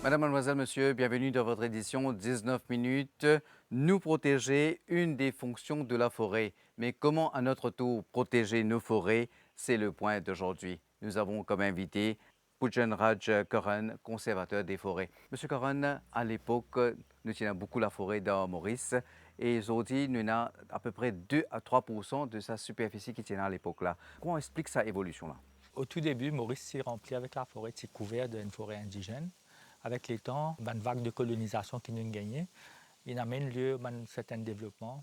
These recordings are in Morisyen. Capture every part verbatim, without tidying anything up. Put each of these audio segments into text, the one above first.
Madame, mademoiselle, monsieur, bienvenue dans votre édition dix-neuf minutes. Nous protéger, une des fonctions de la forêt. Mais comment, à notre tour, protéger nos forêts ? C'est le point d'aujourd'hui. Nous avons comme invité Pujan Raj Karan, conservateur des forêts. Monsieur Karan, à l'époque, nou ti ena boukou lafore dan Moris, e zordi nou ena apepre de a trwa poursan de sa siperfisi ki ti ena alepok la. Kouma ou explik sa evolision la? Au tout début, Maurice ti ranpli avek lafore, ti kouver de enn fore indigenn. Avek letan, bann vag de kolonizasion ki nou'nn gagne, inn amenn lie bann sertin devlopman,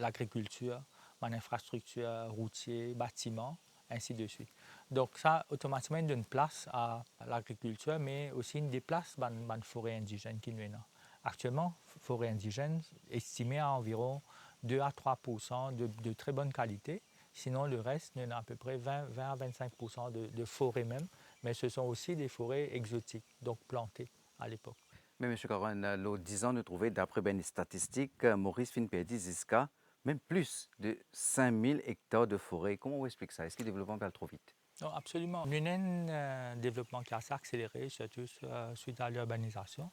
lagrikiltir, bann infrastriktir routie, batiman, ainsi de suite. Donk sa otomatikman inn donn plas a lagrikiltir, me osi inn deplas bann, bann fore indigenn ki nou ena. Aktielman, fore indigenn estime a anviron de a trwa poursan de, de tre bonn kalite. Sinon, le reste, nou ena apepre vin, vin a vinn-sink poursan de, de fore mem, mais ce sont aussi des forêts exotiques, donc plantées à l'époque. Me, Monsieur Karan, lor diz an, nou trouve, dapre bann statistik, Moris finn perdi ziska mem plis de sink mil ektar de fore. Kouma ou explik sa? Eski devlopman pe al tro vit? Non, absoliman. Nou ena enn, euh, devlopman ki ase akselere, sirtou, euh, suit a lirbanizasyon.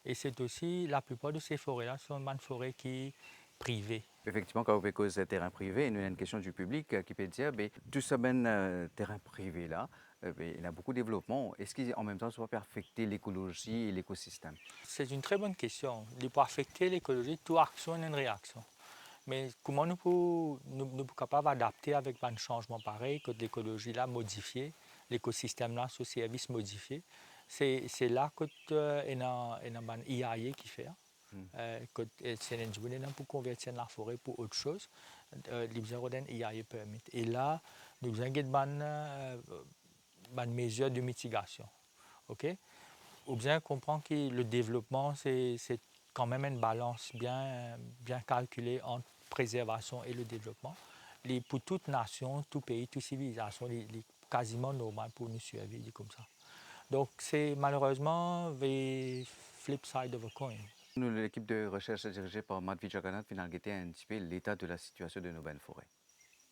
E se osi, laplipar de se fore la, se bann fore ki prive. Efektivman, kan ou pe koz terin prive, nou ena enn kestion di piblik, euh, ki pe dir, be, tou sa bann, euh, terin prive la, euh, be, ena boukou devlopman. Eski an mem tan, sa pa pe afekte lekolozi e lekosistem? Se enn tre bonn kestion. Li pou afekte lekolozi, tou aksion ena enn reaksion. Me kouma nou pou, nou, nou pou kapav adapte avek bann sanzman parey, kot lekolozi la modifie, lekosistem la, so servis modifie? Se, se la kot, euh, ena, ena bann E I A ki fer. Hmm. Euh, kot, euh, se enn dimoun ena pou konverti enn lafore pou ot soz, euh, li bizin rod enn E I A permit. E la, nou bizin get bann, euh, bann mezir de mitigasion. Ok? Ou bizin konpran ki le devlopman, se, se kanmem enn balans bien, bien kalkile ant prezervasion e le devlopman. Li, pou tou nasion, tou pei, tou sivilizasion, li, li kaziman normal pou nou sirviv koumsa. Donk, se malerezman the flip side of a coin. Nou, lekip de resers dirize par Madhvi Jagannath finn al gete enn tipe leta de la sitiasion de nou bann fore.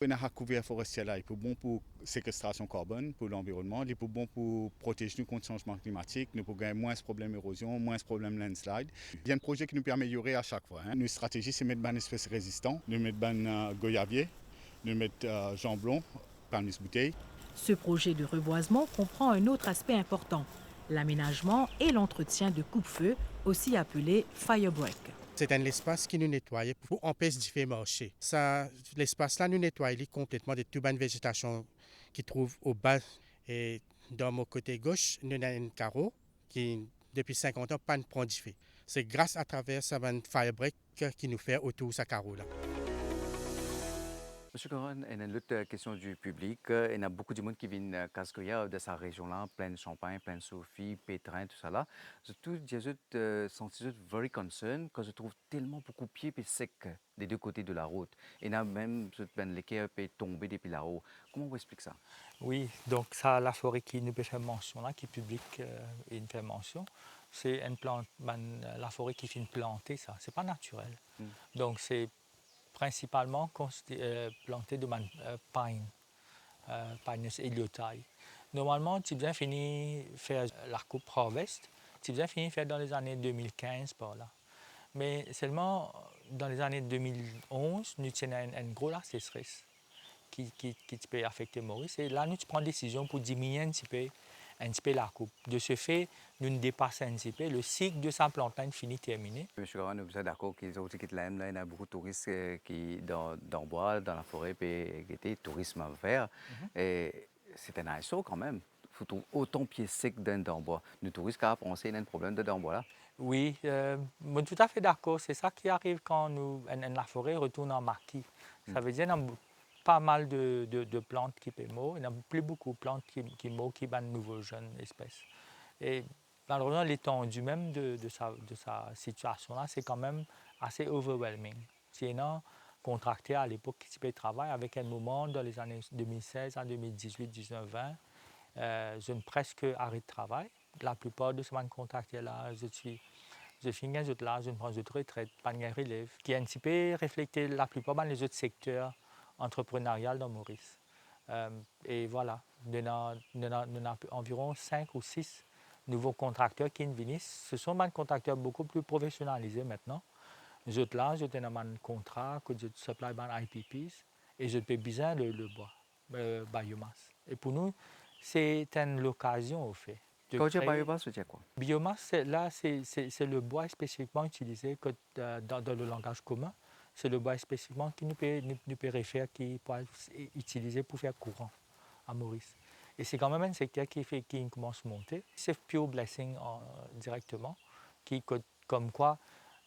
Ena sa kouver forestier la, li pou bon pou sekestrasion karbonn, pou lanvironnman, li pou bon pou protez nou kont sanzman klimatik, nou pou gagn mwins problem erozion, mwins problem landslide. Li enn proze ki nou pe ameliore a sak fwa, hein. Nou stratezi se met bann espes rezistan, nou met bann, euh, goyavie, nou met, euh, zanblon, palmis boutey. Ce projet de reboisement comprend un autre aspect important, l'aménagement et l'entretien de coupe-feu, aussi appelé firebreak. Se enn lespas ki nou netwaye pou anpes dife marse. Sa lespas la, nou netway li konpletman de tou bann vezetasion ki trouv oba. E dan mo kote gos, nou ena enn karo ki, depi sinkant an, pa'nn pran dife. Se gras atraver sa bann firebreak ki nou fer otour sa karo la. Monsieur Karan, ena enn lot, euh, kestion di piblik. Euh, ena boukou dimoun ki vinn, euh, kas goyav dan sa rezion la, Plaine Champagne, Plaine Sophie, Pétrin, tousala. Zot tou dir zot, euh, santi zot very concerned, kan zot trouv telman boukou pie pe sek de de kote de larot. Ena mem zot bann leker pe tonbe depi lao. Kouma ou explik sa? Wi, donk sa lafore ki nou pe fer mansion la, ki piblik, euh, inn fer mansion, se enn plant, bann, euh, lafore ki finn plante sa. Se pa natirel. Hmm. Donk se prinsipalman konsti-, euh, plante de bann, euh, pine, euh, Pinus ellioti. Normalman, ti bizin fini fer lakoup, harvest, ti bizin fini fer dan lezane de mil kinz par la. Me selman, dan lezane de mil onz, nou ti ena enn, enn gro laseseres ki, ki, ki ti pe afekte Moris. E la, nou ti pran desizion pou diminie enn tipe, enn tipe lakoup. De ce fait, nou'nn depas enn tipe, le sik de sa plant la inn fini termine. Monsieur Karan, nou bizin dakor ki zordi kit Laem la, ena boukou touris, euh, ki dan, dan bwa, dan lafore, pe gete tourism ver. Mhm. E se enn eyesore kanmem. Fo trouv otan pie sek dan, dan bwa. Nou touris kapav panse ena enn problem dan, dan bwa la. Wi, euh, mo toutafe dakor. Se sa ki ariv kan nou, enn, enn lafore retourn an maki. Sa, hmm, vedir ena pa mal de, de, de plant ki pe mor, ena pli boukou plant ki, ki mor ki bann nouvo zenn espes. E malerezman, letandi mem de, de sa, de sa sitiasion la, se kanmem ase overwhelming. Ti ena kontrakter alepok ki ti pe travay, avek enn moman dan lezane de mil sez a de mil dizwit, diznef, vin, euh, zot inn preske aret travay. Laplipar de sa bann kontrakter la, zot ti, zot finn gagn zot laz, zot inn pran zot retret, pa'nn gagn relev, ki enn tipe reflekte laplipar bann lezot sekter antreprenarial dan Moris. Euh, e vwala, nou ena, nou ena, nou ena anviron sink ou sis nouvo kontrakter ki vini, se sont bann kontrakter boukou pli profesionalize aster. Zot la, zot ena bann kontra kot zot supply bann I P Ps e zot pe bizin le, le bwa, euh, biomas. E pou nou, se enn lokazion, anfet, de Kan ou dir kree biomas, ou dir kwa? Biomas, se, la, se, se, se le bwa spesifikman itilize kot, euh, dan, dan le langaz komin. Se le bwa spesifikman ki nou pe, nou, nou pe refer ki pou al itilize pou fer kouran a Moris. E se kanmem enn sekter ki fe, ki koumans monte. Se pure blessing, euh, direkteman, ki kot, komkwa,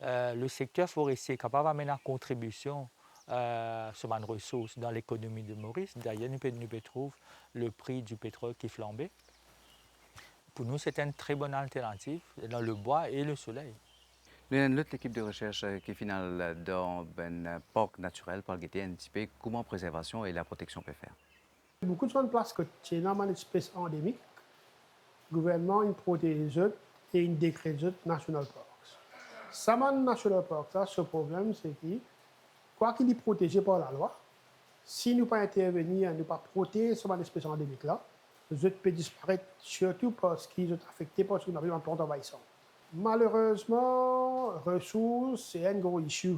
euh, le sekter forestier kapav amenn kontribision, euh, so bann resours dan lekonomi de Moris. Dayer, nou pe, nou pe trouv le pri di petrol ki flanbe. Pou nou, se enn tre bon alternativ dan le bwa e le soley. Nou ena enn lot lekip de resers, euh, ki finn al dan bann, euh, park natirel pou al gete enn tipe kouma prezervasion e laproteksion pe fer. Boukou de bann plas kot ti ena bann espes andemik, gouvernman inn protez zot e inn dekret zot national parks. Sa bann national parks la, so problem se ki, kwaki li proteze par lalwa, si nou pa intervenir, nou pa protez sa bann espes andemik la, zot pe disparet, sirtou parski zot afekte par seki nou apel bann plant anvayisan. Malerezman, resours se enn gro issue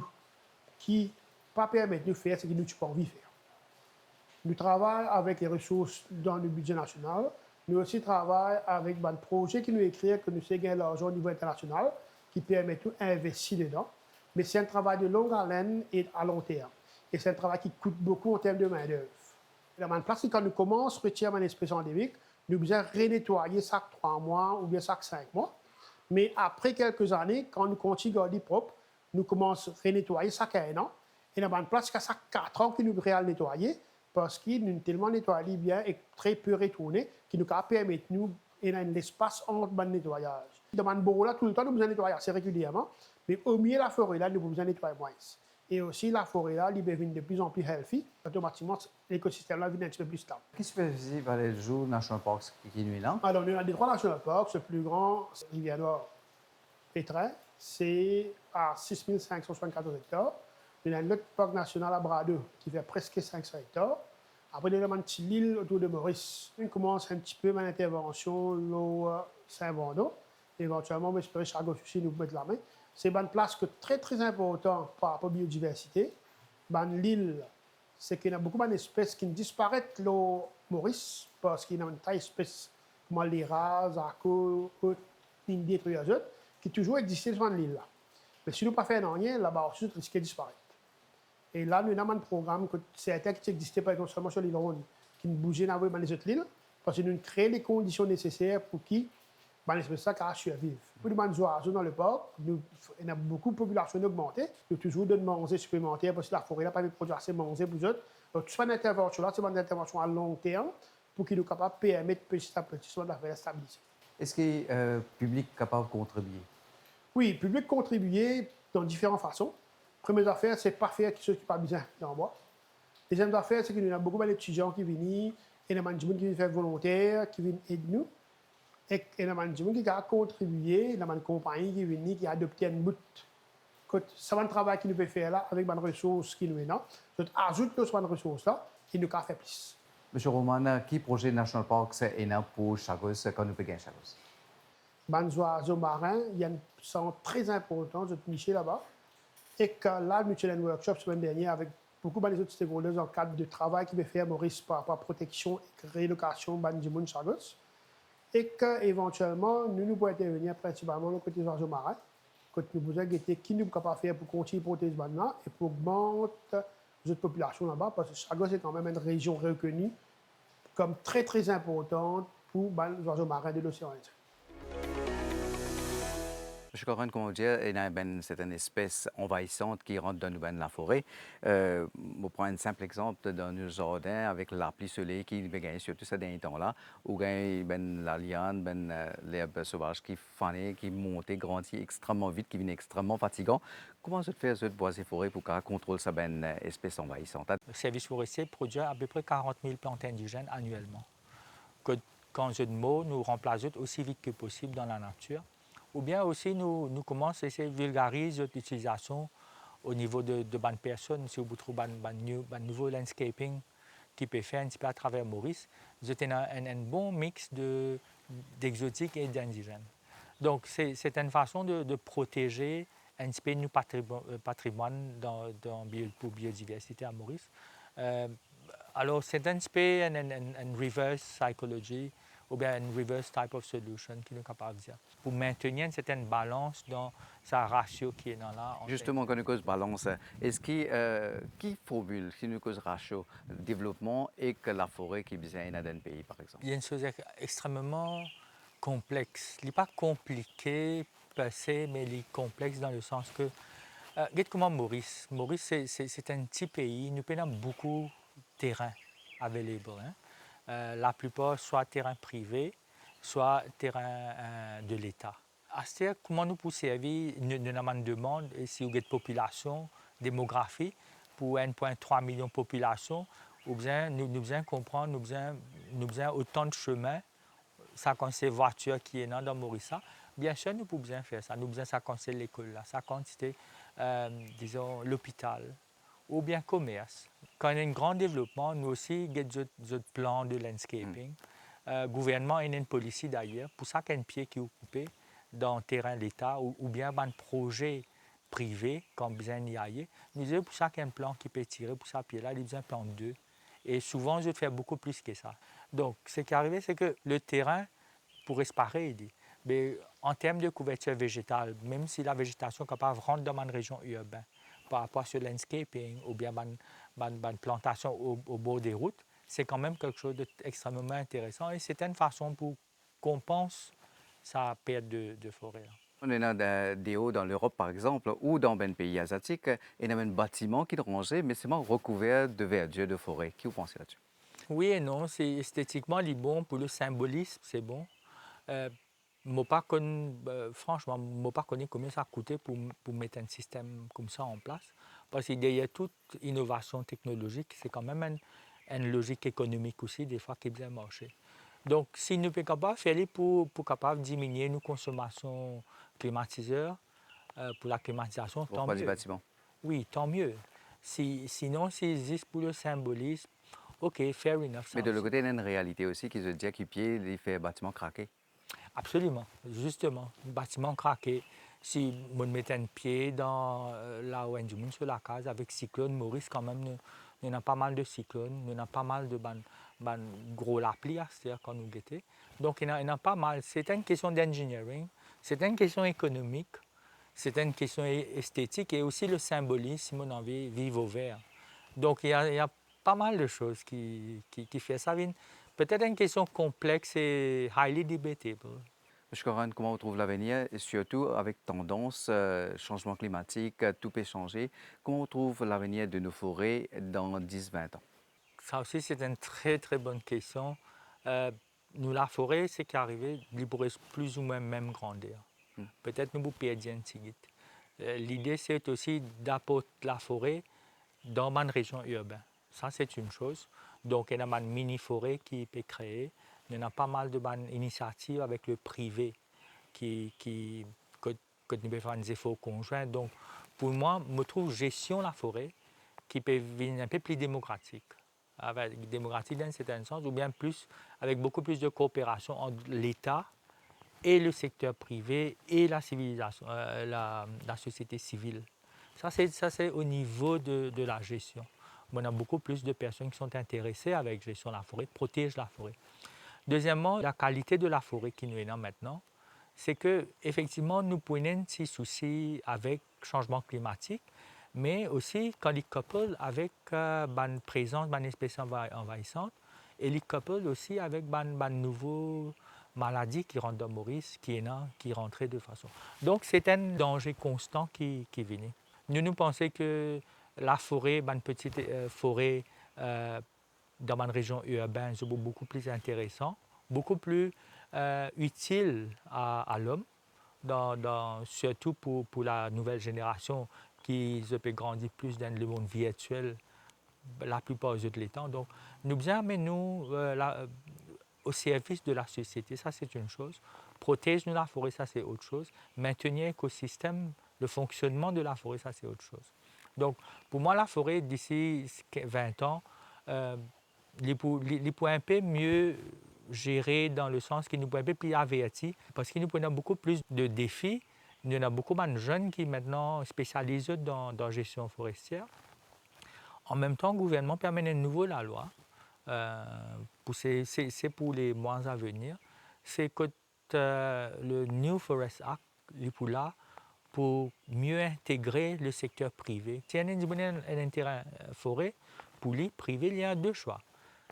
ki pa permet nou fer seki nou ti pe anvi fer. Nou travay avek le resours dan nou bidze nasional, nou osi travay avek bann proze ki nou ekrir, ki nou sey gagn larzan o nivo internasional, ki permet nou investi dedan. Me se enn travay de long alenn e a long term. E se enn travay ki kout boukou an term de mindev. Ena bann plas ki kan nou koumans retir bann espes andemik, nou bizin renetwaye sak trwa mwa oubien sak sink mwa. Me apre kelke zane, kan nou kontign gard li prop, nou koumans renetwaye sak enn an. Ena bann plas ziska sak kat an ki nou pe al netwaye, parski nou telman netway li bien e tre pe retourne, ki nou kapav permet nou ena enn lespas ant bann netwayaz. Dan bann bor la, toultan nou bizin netway ase regilierman, me omie lafore la, nou pou bizin netway mwins. E osi, lafore la, li pe vinn de pli an pli healthy, otomatikman, lekosistem la vinn enn tipe pli stab. Ki sipesifikte par lezot national parks ki, ki nou ena la? Alor, nou ena de trwa national parks, le pli gran, se Rivière Noire, Petrin, se a sis mil sink san swasann-katorz ektar. Nou ena enn lot park nasional a Bras D'Eau, ki fer preske sink san ektar. Apre, nou ena bann ti lil otour de Moris. Nou koumans enn tipe bann intervansion lor, euh, Saint-Vendant. Evantielman, mo espere Chagos osi nou pou met lame. Se bann plas ki tre, tre inportan par rapor biodiversite. Bann lil, seki ena boukou bann espes ki disparet lor Moris, parski ena enn ta espes kouma lera, zako, ot, inn detrir zot, ki touzour existe lor bann lil la. Me si nou pa fer nanye, laba osi zot riske disparet. E la, nou ena bann program kot sertin ki ti existe, par exanp, selman lor Lil Ronn, ki'nn bouze, inn avoy bann lezot lil, parski nou kree lekondision neseser pou ki bann espes la kapav sirviv. Pou bann zwazo dan lepark, nou, ena boukou popilasion inn ogmante, nou touzour donn manze siplemanter parski lafore la pa pe prodwir ase manze pou zot. Donk, tou sa bann intervansion la, se bann intervansion a long term pou ki nou kapav permet peti a peti sa bann zafer la stabilize. Eski, euh, piblik kapav kontribie? Wi, piblik kontribie dan diferan fason. Premie zafer, se pa fer kiksoz ki pa bizin dan bwa. Deziem zafer, seki nou ena boukou bann etidian ki vini, ena bann dimoun ki vinn fer volonter, ki vinn ed nou, ek ena bann dimoun ki kapav kontribie, ena bann konpagni ki vini, ki adopte enn bout. Kot sa bann travay ki nou pe fer la, avek bann resours ki nou ena, zot azout lor sa bann resours la, e nou kapav fer plis. Misie Roman, ki proze National Parks ena pou Chagos, kan nou pe gagn Chagos? Bann zwazo marin, ena enn sant tre inportan, zot niche laba. Ek la, nou ti ena enn workshop semenn dernie avek boukou bann lezot stakeholders dan kad de travay ki pe fer Moris par rapor proteksion ek relokasion bann dimoun Chagos. Ek evantielman, nou, nou pou intervenir prinsipalman lor kote zwazo marin, kot nou bizin gete ki nou kapav fer pou kontign protez bann la e pou ogmant zot popilasion laba, parski Chagos se kanmem enn rezion rekoni kom tre, tre inportan pou bann zwazo marin de Losean Indien. Misie Coren, kouma ou dir, ena bann sertenn espes anvayisan ki rant dan nou bann lafore. Euh, mo pran enn sinp exanp, dan nou zardin, avek lapli, soley ki nou pe gagne, sirtou sa dernie tan la, ou gagn bann laliann, bann, euh, lerb sovaz ki fane, ki monte, grandi extreman vit, ki vinn extreman fatigan. Kouma zot fer, zot bwa e fore, pou kapav kontrol sa bann, euh, espes anvayisan? Servis Forestie prodwir apepre karant mil plant indizenn anielman. Kot kan zot mor, nou ranplas zot osi vit ki posib dan lanatir. Oubien osi nou, nou koumans esey vilgariz zot itilizasion o nivo de, de bann personn. Si ou pou trouv bann, bann nou-, bann nouvo landscaping ki pe fer enn tipe atraver Moris, zot ena enn, enn bon mix de, d'exotik e d'indigenn. Donk, se, se enn fason de, de proteze enn tipe nou patrimo-, patrimwann dan, dan bio-, pou biodiversite a Moris. Eh, alor, se enn tipe enn, enn, enn, enn reverse psychology oubien enn reverse type of solution ki nou kapav dir, pou mintenir enn sertenn balans dan sa rasio ki ena la ant... Zisteman, kan nou koz balans, eski, eh, ki formil, si nou koz rasio devlopman ek lafore ki bizin ena dan enn pei, par exanp? Li enn soz ex-, extrememan konplex. Li pa konplike per se, me li konplex dan le sans ke, eh, get kouma Moris. Moris, se, se, se enn ti pei, nou pena boukou terin available, hein. Eh, laplipar swa terin prive, swa terin, eh, de Leta. Aster, kouma nou pou servi, nou, nou ena bann demann, e si ou get popilasion, demografi, pou enn pwin trwa milion popilasion, ou bizin, nou, nou bizin konprann, nou bizin, nou bizin otan de semin, sa kantite vwatir ki ena dan Moris la. Biensir, nou pou bizin fer sa, nou bizin sa kantite lekol la, sa kantite, eh, dizon, lopital, oubien komers. Kan ena enn gran devlopman, nou osi get zot, zot plan de landscaping. Hmm. Eh, gouvernman ena enn polisi dayer, pou sak enn pie ki ou koupe dan terin Leta ou, oubien bann proze prive, kan bizin ni aye, nou dir pou sak enn plan ki pe tire pou sa pie la, li bizin plant de. E souvan, zot fer boukou plis ki sa. Donk, seki arive, se ke le terin pou res parey li. Me an term de kouvertir vezetal, mem si lavezetasion kapav rant dan bann rezion irben, par rapor a se landscaping oubien bann, bann, bann plantasion o, o bor de rout, se kanmem kiksoz de extrememan interesan e se enn fason pou konpans sa pert de, de fore la. Nou ena de, deor dan Lerop, par exanp, ou dan bann pei aziatik, ena bann batiman ki ranze, me selman rekouver de verdir, de fore. Ki ou panse ladsi? Wi e non, se estetikman li bon, pou le sinbolism, se bon. Eh, mo pa konn, eh, fransman, mo pa kone konbien sa koute pou, pou met enn sistem koumsa an plas, parski deryer tou inovasion teknolozik, se kanmem enn, enn lozik ekonomik osi, defwa ki bizin marse. Donk, si nou pe kapav fer li pou, pou kapav diminie nou konsomasion klimatizer, eh, pou laklimatizasion, tan mie. Wi, tan mie. Si, sinon, si zis pou le sinbolism, ok, fair enough, sa osi. Me de lot kote, ena enn realite osi ki zot dir ki pie, li fer batiman krake. Absoliman, zisteman. Batiman krake, si mo met enn pie dan, eh, la ou enn dimoun so lakaz, avek siklonn, Moris kanmem, nou, nou ena pa mal de siklonn, nou ena pa mal de bann, bann gro lapli aster kan nou gete. Donk, ena, ena pa mal. Se enn kestion d'engineering, se enn kestion ekonomik, se enn kestion e-, estetik e osi le sinbolism, si mo anvi viv o ver. Donk, ena, ena pa mal de soz ki, ki, ki fer sa vinn petet enn kestion konplex e highly debatable. Msye Coran, kouma ou trouv lavenir, e sirtou avek tandans, eh, sanzman klimatik, eh, tou pe sanze, kouma ou trouv lavenir de nou fore dan dis, vin an? Sa osi, se enn tre, tre bonn kestion. Eh, nou lafore, seki arive, li pou res plizoumwin mem grander. Hmm. Petet nou pou perdi enn tigit. Eh, lide, se osi daport lafore dan bann rezion irben. Sa, se enn soz. Donk, ena bann mini fore ki pe kree. Nou ena pa mal de bann inisiativ avek le prive ki, ki, kot, kot nou pe fer bann zefor konzwin. Donk, pou mwa, mo trouv zestion lafore ki pe vinn enn pe pli demokratik. Avek demokratik dan enn sertenn sans, oubien plis, avek boukou plis de kooperasion ant Leta e le sekter prive e la sivilizasion, eh, la, la sosiete sivil. Sa, se, sa, se o nivo de, de la zestion. Bon, ena boukou plis de personn ki sont interese avek zestion lafore, protez lafore. Dezieman, lakalite de lafore ki nou ena aster, se ke, efektivman, nou pou ena enn ti sousi avek sanzman klimatik, me osi kan li couple avek, eh, bann prezans bann espes anva-, anvayisan, e li couple osi avek bann, bann nouvo maladi ki rant dan Moris, ki ena, ki rantre de fason. Donk, se enn danze konstan ki, ki vini. Nou, nou panse ke lafore, bann peti, eh, fore, eh, dan bann rezion irben, se pou boukou pli interesan, boukou pli, eh, itil a, a lom, dan, dan, sirtou pou, pou la nouvel zenerasion ki zot pe grandi plis dan lemond virtiel laplipar zot letan. Donk, nou bizin amenn nou, eh, la, eh, o servis de la sosiete, sa se enn soz. Protez nou lafore, sa se ot soz. Mintenir lekosistem, le fonksionnman de lafore, sa se ot soz. Donk, pou mwa, lafore, disi vin an, eh, Li pou, li, li pou inpe mie zere dan le sans ki nou pou inpe pli averti, parski nou pou ena boukou plis de defi, nou ena boukou bann zenn ki mintnan spesializ zot dan, dan gestion forestière. An mem tan, gouvernman pe amenn enn nouvo lalwa, euh, pou se, se, se pou le mwa a venir, se kot euh, le New Forest Act, li pou la pou mie integre le sekter prive. Si enn dimoun ena enn, enn intere, euh, fore, pou li, prive, li ena de swa.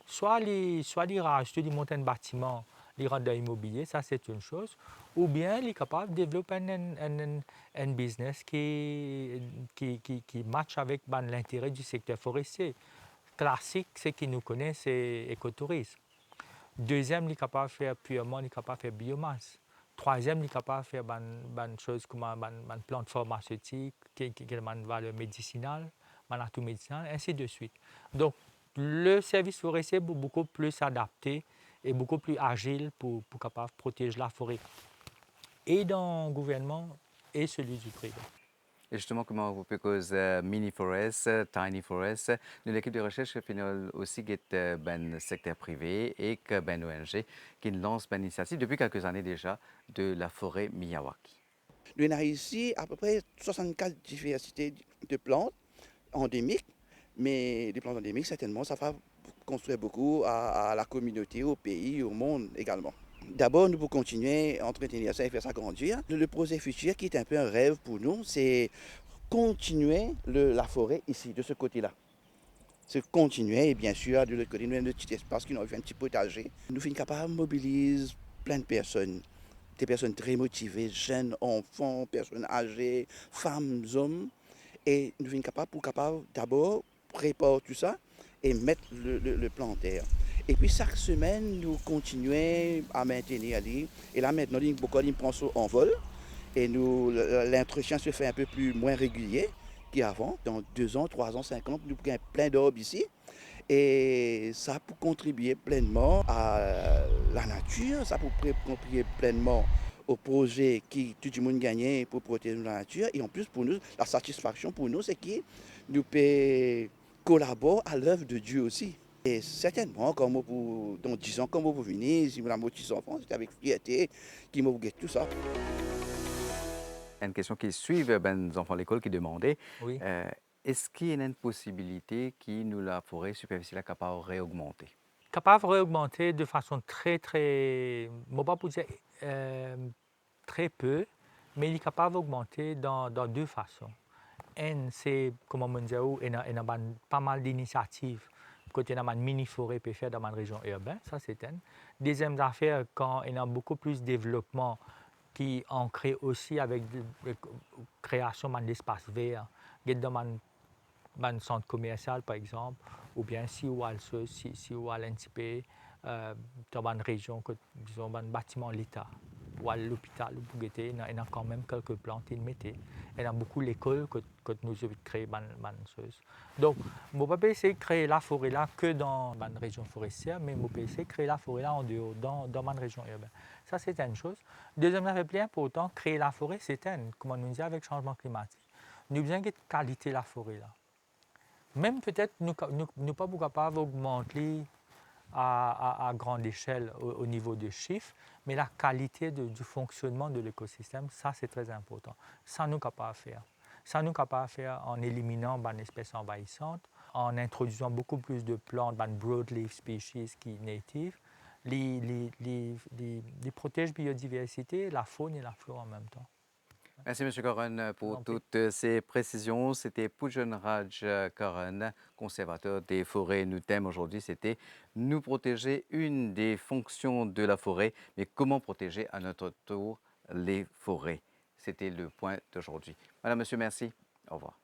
Swa li, swa li razout, li mont enn batiman, li rant dan imobilie, sa se enn soz, oubien li kapav devlop enn, enn, enn, enn, enn biznes ki, ki, ki, ki match avek bann lintere di sekter forestier. Klasik, seki nou kone, se ekotourizm. Deziem, li kapav fer pirman, li kapav fer biomas. Trwaziem, li kapav fer bann, bann soz kouma bann, bann plant farmasetik, ki, ki, ki ena bann valer medisinal, bann atou medisinal, ensi de swit. Donk, le servis forestier pou boukou plis adapte e boukou pli azil pou, pou kapav protez lafore, e dan gouvernman e seli di prive. E zisteman, kouma ou pe koz, euh, mini forest, euh, tiny forest, nou lekip de resers finn al osi get, euh, bann sekter prive ek bann O N G ki lans bann inisiativ depi kelke zane deza de lafore Miyawaki. Nou ena isi apepre swasannkat diversite de plant andemik, me de plant andemik, sertennman, sa va konstrir boukou a, a la kominote, o pei, o mond egalman. Dabor, nou pou kontigne antretenir sa e fer sa grandir. Le, le proze fitir, ki est un peu un rêve pour nous, c'est continuer le, la forêt ici, de ce côté-là. C'est continuer, et bien sûr, de l'autre côté, nou ena enn ti espas ki nou anvi fer enn ti potaze. Nou finn kapav mobiliz plin de personn, de personn tre motive, zenn, anfan, personn aze, fam, zom, e nou finn kapav, pou kapav dabor prepar tou sa e met le, le, le plan an ter. Epi sak semenn, nou kontigne a mentenir li. E la, mintnan, li, boukou li pran so anvol. E nou, l-, l-, lentretien se fer inpe pli, mwin regilie ki avan. Dan de zan, trwa zan, sink an, nou pou gagn plin darb isi. E sa pou kontribie plenman a lanatir, sa pou pre-, kontribie plenman o proze ki tou dimoun gagne pou protez nou lanatir. E anplis, pou nou, la satisfaksion pou nou, se ki nou pe kolabor a lev de Die osi. E sertennman, kan mo pou, dan diz an, kan mo pou vini, si mo ena mo ti zanfan, se avek fierte ki mo pou get tou sa. Enn kestion ki swiv bann zanfan lekol ki demande, wi, euh, eski ena enn posibilite ki nou lafore, siperfisi la kapav reogmante? Kapav reogmante de fason tre, tre, mo pa pou dir, euh, tre pe, me li kapav ogmante dan, dan de fason. Enn, se, kouma mo dir ou, ena, ena bann, pa mal dinisiativ, kot ena bann mini fore pe fer dan bann rezion irben, sa se enn. Deziem zafer, kan ena boukou plis devlopman ki ankre osi avek de, de kreasion bann lespas ver, get dan bann bann sant komersial, par exanp, oubien si ou al so-, si, si ou al enn tipe, euh, dan bann rezion kot, dizon, bann batiman leta, ou al lopital, ou pou gete, ena, ena kanmem kelke plant inn mete, ena boukou lekol kot, kot nou zot kree bann, bann soz. Donk, mo pa pe esey kree lafore la ke dan bann rezion forestier, me mo pe esey kree lafore la andeor, dan, dan bann rezion irben. Sa, se enn soz. Deziem zafer pli inportan, kree lafore, se enn, kouma nou dir, avek sanzman klimatik, nou bizin get kalite lafore la. Mem petet nou ka-, nou, nou pa pou kapav ogmant li a, a, a grand echel o, o nivo de sif, me lakalite de, di fonksionnman de lekosistem, sa se tre inportan. Sa nou kapav fer. Sa nou kapav fer an eliminan bann espes anvayisan, an introdwizan boukou plis de plant, bann broadleaf species ki native. Li, li, li, li, li protez biodiversite, lafaune e laflore an mem tan. Merci, Monsieur Curran, pour toutes ces précisions. C'était Pujanraj Curran, conservateur des forêts. Nos thèmes aujourd'hui, c'était nous protéger, une des fonctions de la forêt, mais comment protéger à notre tour les forêts. C'était le point d'aujourd'hui. Madame, Monsieur, merci. Au revoir.